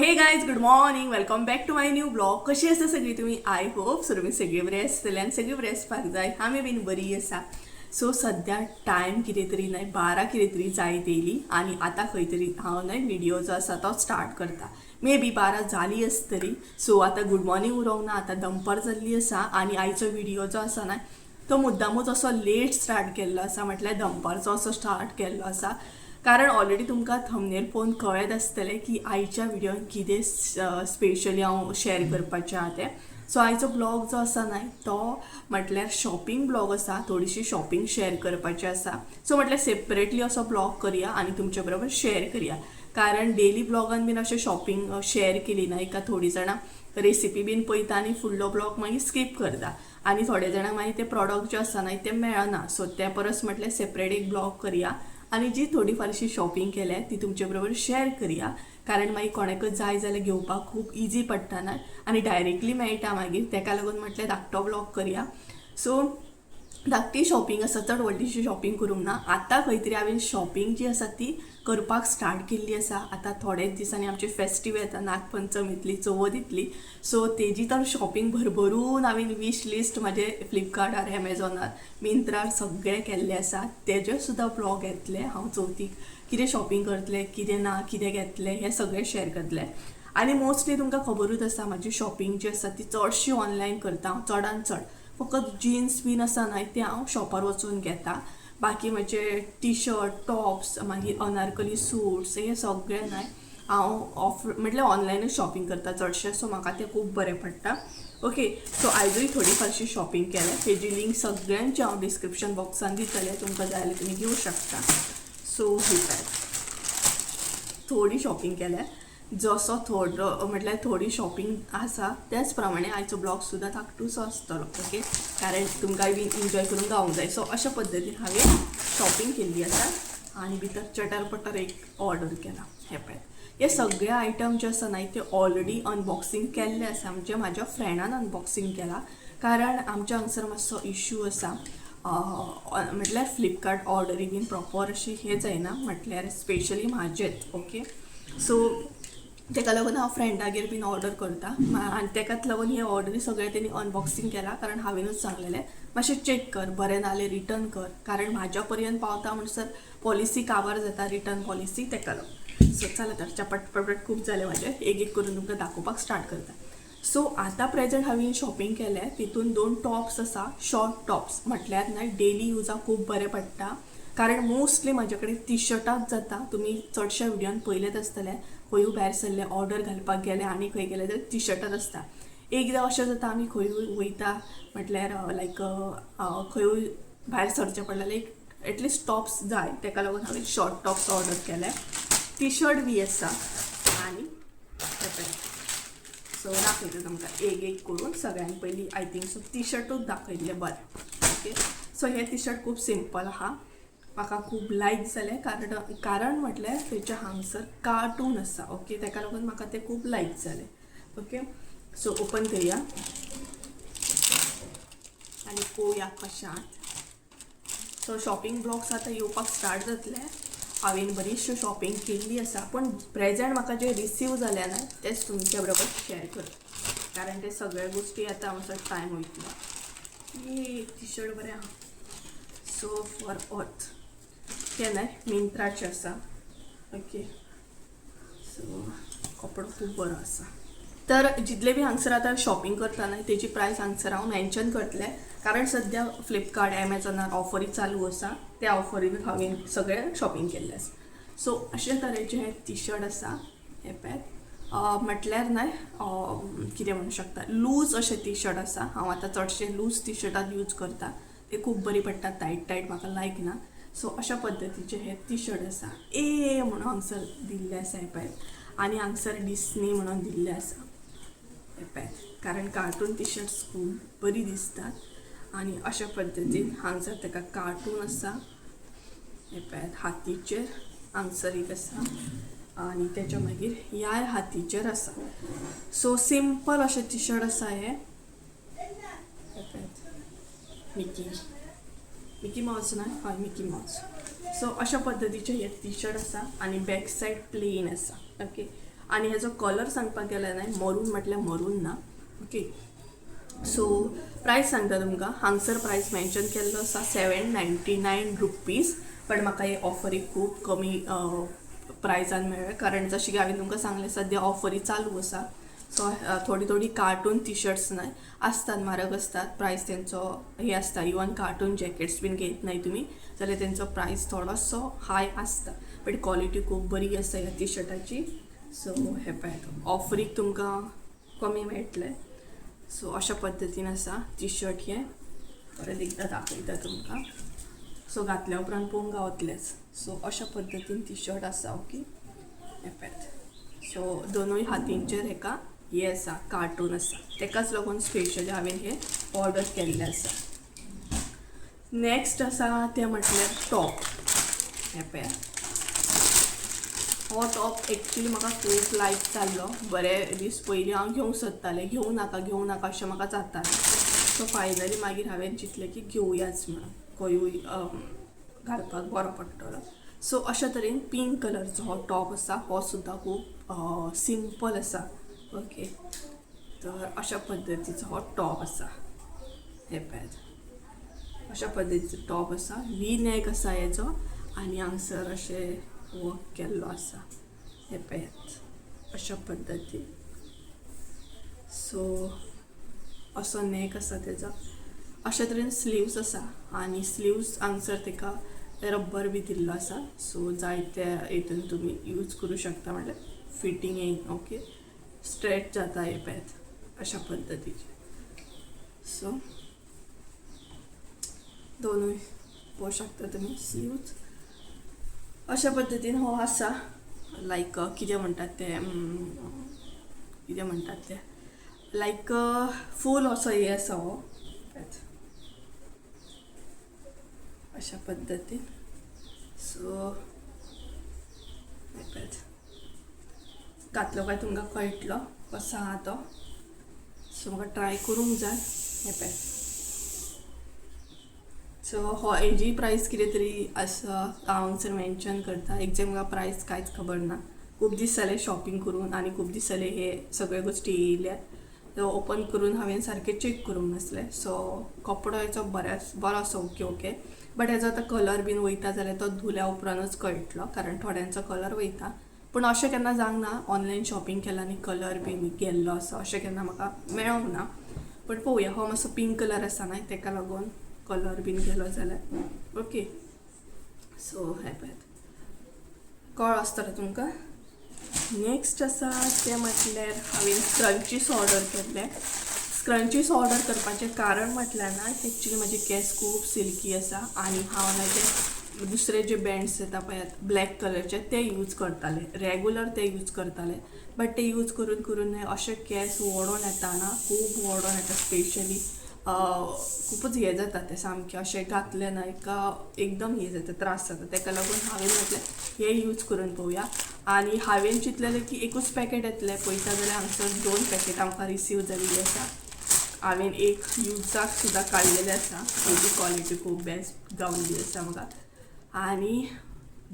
Hey guys, good morning, welcome back to my new vlog. कशी आसा सगळी तुमी? I hope so तुमी सगळी बरी आसतली आनी सगळी बरी आसपाक जाय. आमी बीन बरी आसा. सो सद्या टायम कितें तरी न्हय 12 कितें तरी जायत येयली आनी आतां खंय तरी हांव न्हय व्हिडियो जो आसा तो स्टार्ट करता. मे बी 12 जाली आसतली. सो आतां गूड मॉर्निंग उरोंक ना, आतां दनपार जाल्ली आसा आनी आयचो व्हिडियो जो आसा न्हय तो मुद्दामूच असो लेट स्टार्ट केल्लो आसा, म्हटल्यार दनपारचो असो स्टार्ट केल्लो आसा, कारण ऑलरेडी तुमकां थंबनेल पळोवन कळत आसतलें की आयच्या व्हिडियोन कितें स्पेशली हांव शेअर करपाचें आहा तें. सो आयचो ब्लॉग जो आसा न्हय तो म्हटल्यार शॉपिंग ब्लॉग आसा. थोडीशी शॉपिंग शेअर करपाची आसा. सो म्हटल्यार सेपरेटली असो ब्लॉग करया आनी तुमचे बरोबर शेअर करया, कारण डेली ब्लॉगान बीन अशें शॉपिंग शेअर केली ना एका थोडीं जाणां रेसिपी बीन पळयता आनी फुडलो ब्लॉग मागीर स्कीप करता आनी थोडे जाणांक मागीर ते प्रॉडक्ट जे आसा न्हय ते मेळना. सो ते परस म्हटल्यार सेपरेट एक ब्लॉग करया आनी जी थोडी फारशी शॉपिंग केल्या ती तुमचे बरोबर शेअर करया, कारण मागीर कोणाकच जाय जाल्यार घेवपाक खूब इजी पडटा न्हय आनी डायरेक्टली मेळटा मागीर. तेका लागून म्हटल्यार धाकटो ब्लॉग करया. सो धाकटी शॉपिंग आसा, चड व्हडलीशी शॉपिंग करूंक ना. आतां खंय तरी हांवें शॉपिंग जी आसा ती करपाक स्टार्ट केल्ली आसा. आतां थोडेच दिसांनी आमची फेस्टीव येता, नागपंचम येतली, चवथ येतली. सो तेजी तर शॉपिंग भरभरून हांवें वीश लिस्ट म्हाजे फ्लिपकार्टार, एमेझॉनार, मिंत्रार सगळें केल्लें आसा. तेजे सुद्दां ब्लॉग येतले. हांव चवथीक कितें शॉपिंग करतलें, कितें ना, कितें घेतलें हें सगळें शेअर करतलें. आनी मोस्टली तुमकां खबरूच आसा म्हाजी शॉपिंग जी आसा ती चडशी ऑनलायन करता हांव. चडान चड फकत जिन्स बीन आसा न्हय ते हांव शॉपार वचून घेता. बाकी म्हजे टी शर्ट, टॉप्स, मागीर अनारकली सुट्स हे सगळें न्हय हांव ऑफ म्हटल्यार ऑनलायनूच शॉपिंग करता चडशें. सो म्हाका तें खूब बरें पडटा. ओके, सो आयजूय थोडी फारशी शॉपिंग केल्या. तेजी लिंक सगळ्यांची हांव डिस्क्रिप्शन बॉक्सान दितलें, तुमकां जाय जाल्यार तुमी घेवं शकता. सो ही पळय, थोडी शॉपिंग केल्या. जसो थोडो म्हटल्यार थोडी शॉपिंग आसा त्याच प्रमाणे आयचो ब्लॉग सुद्दां धाकटूसो आसतलो. ओके, कारण तुमकांय बीन एन्जॉय करूंक गावूंक जाय. सो अशा पद्दतीन हांवें शॉपिंग केल्ली आसा आनी भितर चटर पटर एक ऑर्डर केला. हें पळय, हे सगळे आयटम जे आसा न्हय ते ऑलरेडी अनबॉक्सिंग केल्ले आसा, म्हणजे म्हाज्या फ्रेंडान अनबॉक्सिंग केला, कारण आमच्या हांगसर मातसो इश्यू आसा. म्हटल्यार फ्लिपकार्ट ऑर्डरी बीन प्रॉपर अशी हें जायना, म्हटल्यार स्पेशली म्हाजेच. ओके, सो तेका लागून हांव फ्रेंडागेर बीन ऑर्डर करता आनी तेकाच लागून हे ऑर्डरी सगळे तेणी अनबॉक्सिंग केला, कारण हांवेनूच सांगलेलें मातशें चॅक कर, बरें नाल्यार रिटर्न कर, कारण म्हाज्या पर्यंत पावता म्हणसर पॉलिसी काबार जाता, रिटर्न पॉलिसी, तेका लागून. सो चला तर, चपट पटपट खूब जालें म्हाजें, एक एक करून तुमकां दाखोवपाक स्टार्ट करता. सो आतां प्रेजंट हांवें शॉपिंग केलें तितून दोन टॉप्स आसा, शॉर्ट टॉप्स, म्हटल्यार न्हय डेली युजाक खूब बरें पडटा, कारण मोस्टली म्हाजे कडेन टी शर्टाच जाता. तुमी चडश्या व्हिडियोन पळयलेच आसतले, खंयूय भायर सरले, ऑर्डर घालपाक गेले आनी खंय गेले जाल्यार टी शर्टाच आसता. एकदां अशें जाता आमी खंयूय वयता, म्हटल्यार लायक खंयूय भायर सरचें पडलें जाल्यार एक एटलिस्ट टॉप्स जाय. तेका लागून हांवें शॉर्ट टॉप्स ऑर्डर केले. टी शर्ट बी आसा आनी सो दाखयता तुमकां एक एक करून. सगळ्यान पयलीं I think so T शर्टूच दाखयतलें बरें. ओके, सो हें टी शर्ट खूब सिंपल आहा, म्हाका खूब लायक जालें, कारण कारण म्हटल्यार तेच्या हांगसर कार्टून आसा. ओके, तेका लागून म्हाका तें खूब लायक जालें. ओके, सो ओपन करया आनी पळोवया कशें आहा. सो शॉपिंग ब्लॉग्स आतां येवपाक स्टार्ट जातले. हांवें बरीचशी शॉपिंग केल्ली आसा, पूण प्रेजेंट म्हाका जे रिसीव जाले ना तेच तुमच्या बरोबर शेअर करता, कारण ते सगळे गोश्टी आतां मातसो टायम वयतलो. हे टी शर्ट बरें आहा. सो फॉर अर्थ तें न्हय मिंत्राचें आसा. ओके, सो कपडो खूब बरो आसा. तर जितले बी हांगसर आतां शॉपिंग करता न्हय तेजी प्रायस हांगसर हांव मेन्शन करतलें, कारण सद्या फ्लिपकार्ट, एमेझॉनार ऑफरी चालू आसा, त्या ऑफरीन हांवें सगळें शॉपिंग केल्लें आसा. सो अशे तरेचें हें टी शर्ट आसा. हें पळयात, म्हटल्यार न्हय कितें म्हणू शकता, लूज अशें टी शर्ट आसा. हांव आतां चडशें लूज टी शर्टात यूज करता, ते खूब बरी पडटा, टायट टायट म्हाका लायक ना. सो अशा पद्दतीचें हें टी शर्ट आसा. ए म्हणून हांगसर दिल्लें आसा, हें पळयात, आनी हांगसर डिस्नी म्हणून दिल्लें आसा. हें पळयात, कारण कार्टून टी शर्ट्स खूब बरी दिसतात आनी अशा पद्दतीन हांगसर ताका कार्टून आसा. हें पळयात, हातीचेर हांगसर एक आसा आनी तेच्या मागीर ह्याय हातीचेर आसा. सो सिंपल अशें टी शर्ट आसा हें. पळयात, मिकी मिकी मावस ना, हय मिकी मावस. सो अशा पद्दतीचें हें टी शर्ट आसा आनी बॅक सायड प्लेन आसा. ओके, आनी हेजो कलर सांगपाक गेल्यार न्हय मरून म्हटल्यार मरून ना. ओके, सो प्रायस सांगता तुमकां. हांगसर प्रायस मेन्शन केल्लो आसा 799 रुपीज, बट म्हाका हे ऑफरीक खूब कमी प्रायजान मेळ्ळें, कारण जशें की हांवें तुमकां सांगलें सद्या ऑफरी चालू आसा. सो थोडी थोडी कार्टून टी शर्ट्स न्हय आसतात, म्हारग आसतात प्रायस तेंचो हे आसता. इवन कार्टून जॅकेट्स बीन घेत न्हय तुमी जाल्यार तेंचो प्रायस थोडोसो हाय आसता, बट क्वॉलिटी खूब बरी आसा ह्या टी शर्टाची. सो हे पळयात, ऑफरीक तुमकां कमी मेळटलें. सो अशा पद्दतीन आसा टी शर्ट हें. परत एकदां दाखयता तुमकां. सो घातल्या उपरांत पळोवंक गावतलेंच. सो अशा पद्दतीन टी शर्ट आसा. ओके, हें पळयात. सो दोनूय हातींचेर हेका हे आसा, कार्टून आसा, तेकाच लागून स्पेशली हांवें हें ऑर्डर केल्लें आसा. नेक्स्ट आसा तें म्हटल्यार टॉप. हें पळयात, हो टॉप एक्चुली म्हाका खूब लायक जाल्लो. बरे दीस पयलीं हांव घेवंक सोदतालें, घेवं नाका घेवं नाका अशें म्हाका जातालें. सो फायनली मागीर हांवें चिंतलें की घेवयाच म्हणून, खंयूय घालपाक बरो पडटलो. सो अशा तरेन पिंक कलरचो हो टॉप आसा. हो सुद्दां खूब सिंपल आसा. ओके, तर अशा पद्दतीचो हो टॉप आसा. हे पळयात, अशा पद्दतीचो टॉप आसा. वी नेक आसा हेजो आनी हांगसर अशें वर्क केल्लो आसा. हे पळयात, अशा पद्दतीन. सो असो नेक आसा तेजो. अशा तरेन स्लिव्स आसा आनी स्लिव्स हांगसर तेका रब्बर बी दिल्लो आसा. सो जायते हितून तुमी यूज करूं शकता, म्हटल्यार फिटींग येयना. ओके, स्ट्रेच जाता. हे पळयात, अशा पद्दतीचे. सो दोनूय पळोवंक शकता तुमी स्लिव्स. अशा पद्दतीन हो आसा. लायक कितें म्हणटात तें, कितें म्हणटात तें, लायक फूल असो हे आसा हो. अशा पद्दतीन. सो पळयात, घातलो काय तुमकां कळटलो कसो आहा तो. सो म्हाका ट्राय करूंक जाय. हें पळयात. सो हो हेजी प्रायस कितें तरी आसा, हांव हांगसर मेन्शन करता. एग्जॅक्ट म्हाका प्रायस कांयच खबर ना. खूब दीस जाले शॉपिंग करून आनी खूब दीस जाले हे सगळे गोश्टी येयल्या. सो ओपन करून हांवें सारकें चॅक करूंक नासलें. सो कपडो हेचो बरो आसा. ओके ओके, बट हेजो आतां कलर बीन वयता जाल्यार तो धुल्या उपरांतच कळटलो, कारण थोड्यांचो कलर वयता. पूण अशें केन्ना जावंक ना, ऑनलायन शॉपिंग केलां आनी कलर बीन गेल्लो आसा अशें केन्ना म्हाका मेळोंक ना. बट पळोवया. हो मातसो पिंक कलर आसा न्हय, तेका लागून कलर बीन गेलो जाल्यार. ओके, सो हें पळयात, कळ्ळो आसतलो तुमकां. नेक्स्ट आसा तें म्हटल्यार हांवें स्क्रंचीस ऑर्डर केल्ले. स्क्रंचीस ऑर्डर करपाचें कारण म्हटल्यार ना, एक्चुली म्हजे केंस खूब सिल्की आसा आनी हांव न्हय ते दुसरे जे बँड्स येता पळयात ब्लॅक कलरचे ते यूज करताले, रेगुलर ते यूज करताले. बट ते यूज करून करून न्हय अशे केंस ओडोन येता ना, खूब ओडोन येता. स्पेशली खुबूच हें जाता ते, सामकें अशें घातलें ना एका एकदम हें जाता, त्रास जाता. तेका लागून हांवें म्हटलें हें यूज करून पळोवया. आनी हांवें चिंतलेलें की एकूच पॅकेट येतलें, पळयता जाल्यार हांगसर 2 पॅकेटां म्हाका रिसीव जाल्लीं आसा. हांवें एक युजाक सुद्दां काडलेलें आसा. तेजी क्वॉलिटी खूब बेस्ट गावल्ली आसा म्हाका. आनी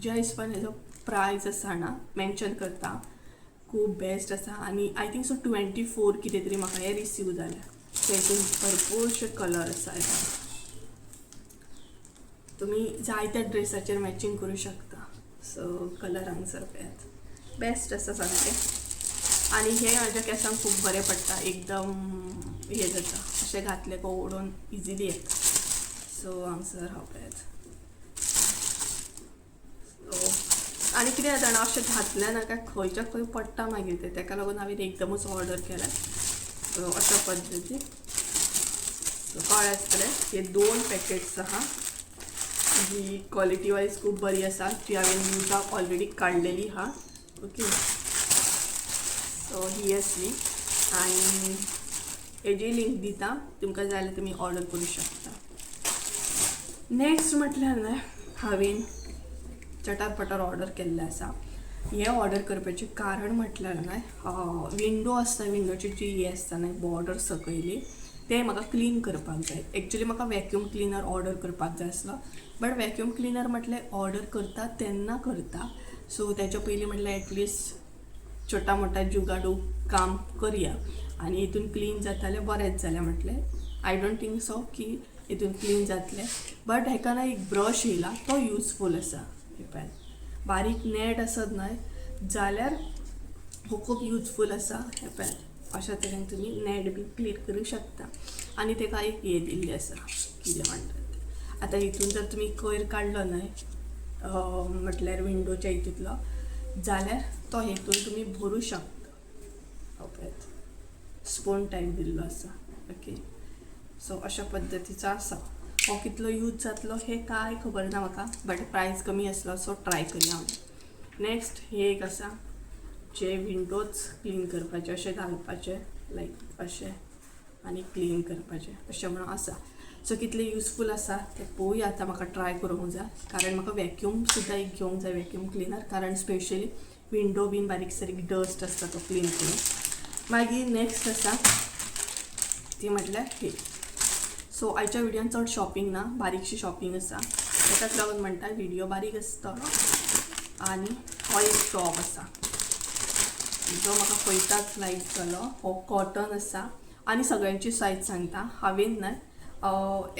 ज्या हिसपान हेजो प्रायस आसा ना मेन्शन करता, खूब बेस्ट आसा. आनी I think so 24 कितें तरी म्हाका हें रिसीव जालें. तेतून भरपूरशे कलर आसा. तुमी जायत्या ड्रेसाचेर मॅचिंग करूं शकता. सो कलर हांगसर पळयात, बेस्ट आसा सामकें. आनी हे म्हाज्या केंसांक खूब बरें पडटा, एकदम हें जाता, अशें घातलें काय ओडून इजिली येता. सो हांगसर हांव पळयात. सो आनी कितें जाता जाणा, अशें घातलें ना काय खंयच्या खंय पडटा मागीर तें, तेका लागून हांवें एकदमच ऑर्डर केलें. सो अशा पद्दतीन. सो कळ्ळें आसतलें, हे 2 पॅकेट्स आहा जी क्वॉलिटी वायज खूब बरी आसा, जी हांवें युजाक ऑलरेडी काडलेली आहा. ओके, सो ही आसली आनी हेजी लिंक दिता तुमकां, जाय जाल्यार तुमी ऑर्डर करूं शकता. नेक्स्ट म्हटल्यार न्हय हांवें चटार पटार ऑर्डर केल्लें आसा. हें ऑर्डर करपाचें कारण म्हटल्यार न्हय विंडो आसता, विंडोची जी हें आसता न्हय बॉर्डर सकयली, तें म्हाका क्लीन करपाक जाय. एक्चुली म्हाका वॅक्यूम क्लिनर ऑर्डर करपाक जाय आसलो, बट वॅक्यूम क्लिनर म्हटलें ऑर्डर करता तेन्ना करता. सो तेच्या पयलीं म्हटल्यार एटलिस्ट छोटा मोठा जुगाडू काम करया आनी हितून क्लीन जातालें बरेंच जालें म्हटलें. I don't think so की हितून क्लीन जातलें, बट हेका ना एक ब्रश येयला तो युजफूल आसा. हे पळयात, बारीक नेट आसत न्हय जाल्यार हो खूब युजफूल आसा. हे पळयात, अशा तरेन तुमी नेट बी क्लीन करूंक शकता. आनी तेका एक हें दिल्ली आसा, कितें म्हणटात तें, आतां हितून जर तुमी कोयर काडलो न्हय म्हटल्यार विंडोच्या हितूंतलो जाल्यार तो हेतून तुमी भरूं शकता. हो पळयात, स्पून टायप दिल्लो आसा. ओके, सो अशा पद्दतीचो आसा. हो कितलो यूज जातलो हें कांय खबर ना म्हाका, बट प्रायस कमी आसलो सो ट्राय करया हांव. नेक्स्ट हे एक आसा जे विंडोज क्लीन करपाचे, अशें घालपाचे लायक अशें आनी क्लीन करपाचें अशें म्हणून आसा. सो कितलें युजफूल आसा तें पळोवया. आतां म्हाका ट्राय करूंक जाय, कारण म्हाका वॅक्यूम सुद्दां एक घेवंक जाय, वॅक्यूम क्लिनर, कारण स्पेशली विंडो बीन बारीक सारीक डस्ट आसता तो क्लीन करूंक. मागीर नेक्स्ट आसा ती म्हटल्यार ही. सो आयच्या व्हिडियोन चड शॉपिंग ना, बारीकशी शॉपिंग आसा, ताकाच लागून म्हणटा व्हिडियो बारीक आसतलो. आनी हो एक टॉप आसा जो म्हाका पळयताच लायक जालो. हो कॉटन आसा आनी सगळ्यांची सायज सांगता, हांवें न्हय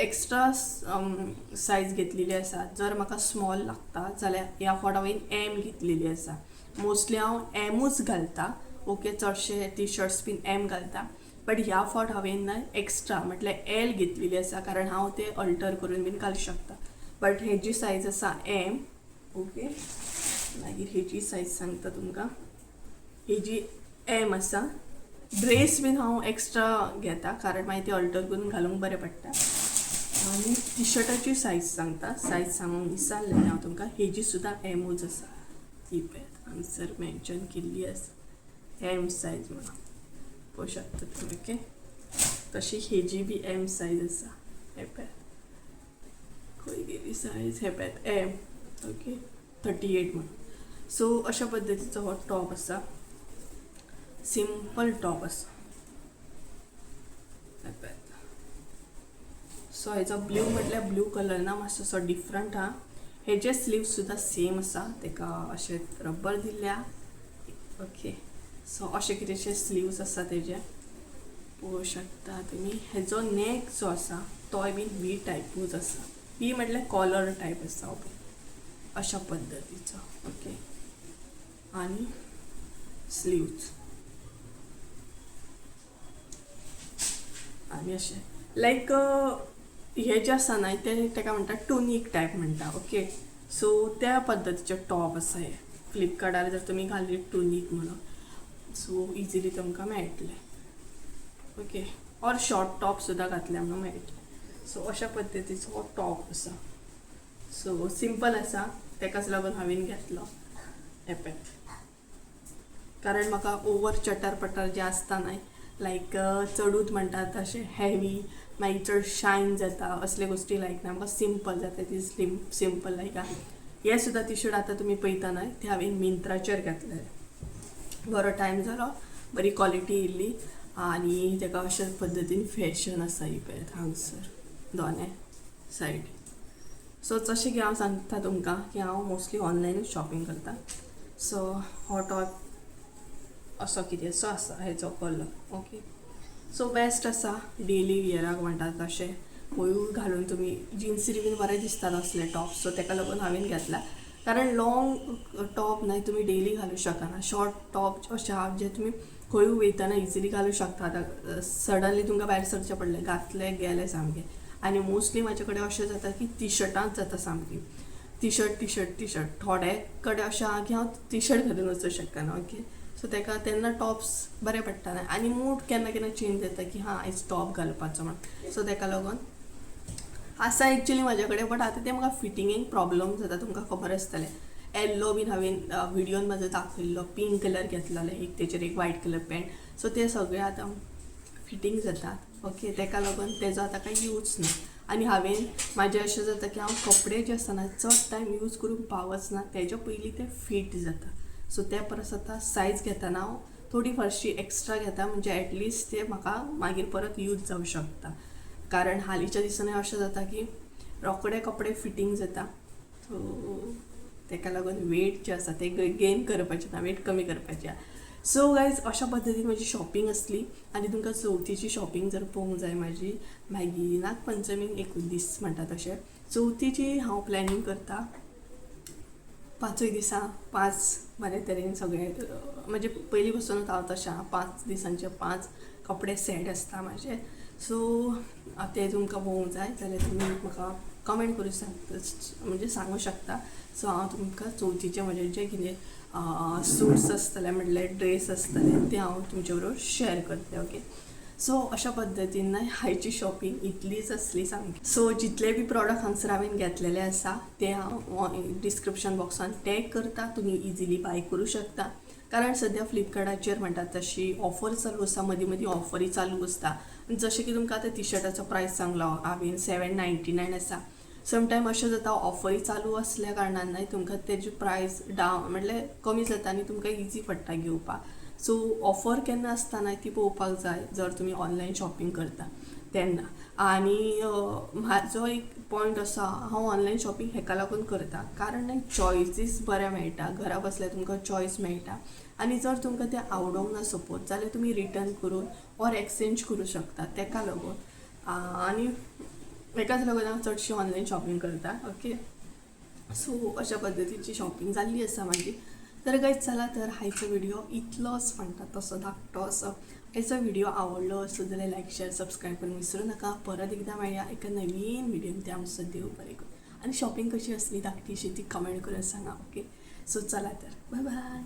एक्स्ट्रा सायज घेतलेली आसा. जर म्हाका स्मॉल लागता जाल्यार ह्या फावट हांवें एम घेतलेली आसा. मोस्टली हांव एमूच घालता, ओके, चडशे टी शर्ट्स बीन एम घालता, बट ह्या फावट हांवें न्हय एक्स्ट्रा म्हटल्यार एल घेतलेली आसा, कारण हांव ते अल्टर करून बीन घालूं शकता. बट हेजी सायज आसा एम. ओके, मागीर हेजी सायज सांगता तुमकां, हेजी एम आसा. ड्रेस बीन हांव एक्स्ट्रा घेता, कारण मागीर ते अल्टर करून घालूंक बरें पडटा. आनी टिशर्टाची सायज सांगता, सायज सांगूंक विसरलें हांव तुमकां. हेजी सुद्दां एमूच आसा. ही पळयात, हांगसर मेन्शन केल्ली आसा एम सायज म्हणून, पळोवंक शकता तुमी. ओके, तशी हेजी बी एम सायज आसा. हे पळयात, खंय गेली सायज, हे पळयात एम, ओके, 38 म्हणून. सो अशा पद्दतीचो हो टॉप आसा, सिंपल टॉप आसा. हे पळयात. सो हेजो ब्लू म्हटल्यार ब्लू कलर ना, मातसो असो डिफरंट आहा. हेजे स्लीव सुद्दां सेम आसा, तेका अशें रब्बर दिल्ल्या. ओके, सो अशे कितेंशे स्लीव्स आसा तेजे, पळोवंक शकता तुमी. हेजो नेक जो आसा तोय बीन वी टायपूच आसा, वी म्हटल्यार कॉलर टायप आसा हो अशा पद्दतीचो. ओके, आनी स्लीव्स आनी अशें लायक हे जे आसा न्हय ते ताका म्हणटा टुनीक टायप म्हणटा. ओके, सो त्या पद्दतीचे टॉप आसा हे. फ्लिपकार्टार जर तुमी घाली टुनीक म्हणून, सो इजिली तुमकां मेळटलें. ओके, ऑर शॉर्ट टॉप सुद्दां घातले म्हणून मेळटलें. सो अशा पद्दतीचो हो टॉप आसा. सो सिंपल आसा, ताकाच लागून हांवें घेतलो हे पळय, कारण म्हाका ओवर चटर पटर जे आसता न्हय, लायक चडूच म्हणटात तशें हेवी, मागीर चड शायन जाता, असले गोश्टी लायक ना. म्हाका सिंपल जाता ती स्लिम सिंपल लायक. हे सुद्दां टी शर्ट आतां तुमी पळयता न्हय ते हांवें मिंत्राचेर घेतले. बरो टायम जालो, बरी क्वॉलिटी येयल्ली आनी ताका अशा पद्दतीन फॅशन आसा. ही पळयात हांगसर दोनाय सायड. सो जशें की हांव सांगता तुमकां की हांव मोस्टली ऑनलायनूच शॉपिंग करता. सो हो टॉप असो कितेंसो आसा हेजो कलर. ओके, सो बेस्ट आसा डेली वियराक म्हणटात तशें, खंयूय घालून तुमी जिन्सीर बीन बरें दिसतात असले टॉप. सो ताका लागून हांवें घेतला, कारण लॉंग टॉप न्हय तुमी डेली घालूं शकना. शॉर्ट टॉप अशें आहा जे तुमी खंयूय वयतना इजिली घालूं शकता. आतां सडनली तुमकां भायर सरचें पडलें, घातलें गेलें सामकें. आनी मोस्टली म्हाजे कडेन अशें जाता की टी शर्टांच जाता सामकी, T shirt T shirt T shirt. थोडे कडेन अशें आहा की हांव टी शर्ट घालून वचूंक शकना. ओके, सो ताका तेन्ना टॉप्स बरें पडटा न्हय. आनी मूड केन्ना केन्ना चेंज जाता की हां आयज टॉप घालपाचो म्हण. सो ताका लागून आसा एक्चुली म्हाजे कडेन, बट आतां तें म्हाका फिटिंगेक प्रॉब्लम जाता. तुमकां खबर आसतलें, येल्लो बीन हांवें व्हिडियोन म्हाजो दाखयल्लो, पिंक कलर घेतलेलो एक, तेचेर एक व्हायट कलर पॅन्ट. सो ते सगळे आतां फिटींग जातात. ओके, ताका लागून तेजो आतां कांय यूज ना. आनी हांवें म्हाजें अशें जाता की हांव कपडे जे आसता ना चड टायम यूज करूंक पावच ना, तेज्या पयलीं ते फीट जाता. सो ते परस आतां सायज घेतना हांव थोडी फारशी एक्स्ट्रा घेता, म्हणजे एटलिस्ट ते म्हाका मागीर परत यूज जावं शकता. कारण हालींच्या दिसांनी अशें जाता की रोखडे कपडे फिटींग जाता. सो ताका लागून वेट जे आसा ते गेन करपाचें ना, वेट कमी करपाचें. सो गायज अशा पद्दतीन म्हजी शॉपिंग आसली. आनी तुमकां चवथीची शॉपिंग जर पळोवंक जाय म्हाजी, मागीर नागपंचमीक एकूच दीस म्हणटा तशें चवथीची हांव प्लॅनिंग करता. 5 दिसां 5 बरे तरेन सगळे म्हणजे पयलीं पासूनच हांव तशें 5 दिसांचे 5 कपडे सेट आसता म्हाजे. सो ते तुमकां पळोवंक जाय जाल्यार तुमी म्हाका कमेंट करूं शकता, म्हणजे सांगू शकता. सो हांव तुमकां चवथीचे म्हजे जे कितें सुट्स आसतले म्हटल्यार ड्रेस आसतले ते हांव तुमचे बरोबर शेअर करतलें. ओके, सो अशा पद्दतीन आयची शॉपिंग इतलीच आसली सामकी. सो जितले बी प्रोडक्ट हांगसर हांवें घेतलेले आसा ते हांव डिस्क्रिप्शन बॉक्सान टॅग करता, तुमी इजिली बाय करूं शकता. कारण सद्या फ्लिपकार्टाचेर म्हणटात तशी ऑफर चालू आसा, मदीं मदीं ऑफरी चालू आसता. जशें की तुमकां आतां टिशर्टाचो प्रायस सांगलो हांवें 799 आसा. समटायम अशें जाता ऑफरी चालू आसल्या कारणान तुमकां तेजी प्रायस डावन म्हटल्यार कमी जाता आनी तुमकां इजी पडटा घेवपाक. सो ऑफर केन्ना आसता ना ती पळोवपाक जाय जर तुमी ऑनलायन शॉपिंग करता तेन्ना. आनी म्हाजो एक पॉयंट आसा, हांव ऑनलायन शॉपिंग हेका लागून करता कारण चॉयसीस बरें मेळटा, घरा बसल्यार तुमकां चॉयस मेळटा. आनी जर तुमकां तें आवडोंक ना सपोज जाल्यार तुमी रिटर्न करून ऑर एक्सचेंज करूं शकता तेका लागून. आनी हेकाच लागून हांव चडशी ऑनलायन शॉपिंग करता. ओके, सो अशा पद्दतीची शॉपिंग जाल्ली आसा म्हाजी. तर गायज चला तर आयचो व्हिडिओ इतलोच म्हणटा तसो धाकटो असो. आयचो व्हिडिओ आवडलो असो जाल्यार लायक शेअर सबस्क्रायब करून विसरू नका. परत एकदां मेळया एका नवीन व्हिडियोन, त्या आमचो देव बरें करूं. आनी शॉपिंग कशी आसली धाकटीशी ती कमेंट करून सांगा. ओके, सो चला तर बाय बाय.